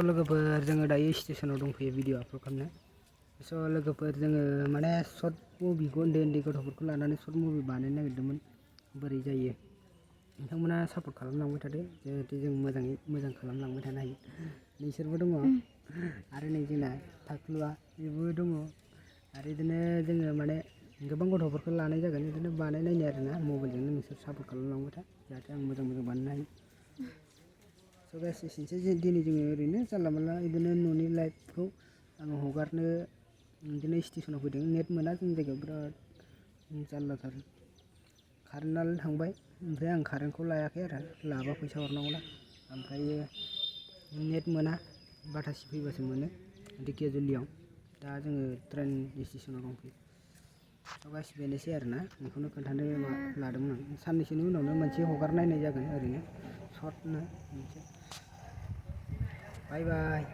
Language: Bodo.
लोगोफोर जोङो दायो स्टेशनाव दंफैयो भिडिअ आपल'ड खालामनो। लोगोफोर जोङो माने सर्ट मुभिखौ उन्दै गथ'फोरखौ लानानै सर्ट मुभि बानायनो नागिरदोंमोन। बोरै जायो नोंथांमोना सापर्ट खालामलांबाय थादो, जाहाथे जों मोजाङै मोजां खालामलांबाय थानो हायो। नोंसोरबो दङ आरो नै जोंना थाख्लुआ बेबो दङ आरो बिदिनो जोङो माने गोबां गथ'फोरखौ लानाय जागोन बिदिनो बानायनायनो आरोना। मबाइलजोंनो नोंसोर सापर्ट खालामलांबाय था, जाहाथे आं मोजां बानायनो हायो। गाइस एसेनोसै दिनै जोङो ओरैनो जानला मोनला बिदिनो न'नि लाइफखौ आङो हगारनो बिदिनो स्टेसनाव फैदों। नेट मोना जोंनि जायगायाव बिराद जारलाथार। कारेन्टआनो थांबाय, ओमफ्राय आं कारेन्टखौ लायाखै आरो लाबा फैसा हरनांगौना। ओमफ्रायो नेट मोना, बाथासि फैबासो मोनो धेकियाजुलियाव। दा जोङो ट्रेन स्टेसनाव दंफैयो। गाइस बेनोसै आरोना, बेखौनो खोन्थानो लादोंमोन आं। साननैसोनि उनावनो मोनसे हगारनायनाय जागोन ओरैनो सर्टनो मोनसे। बाय बाय।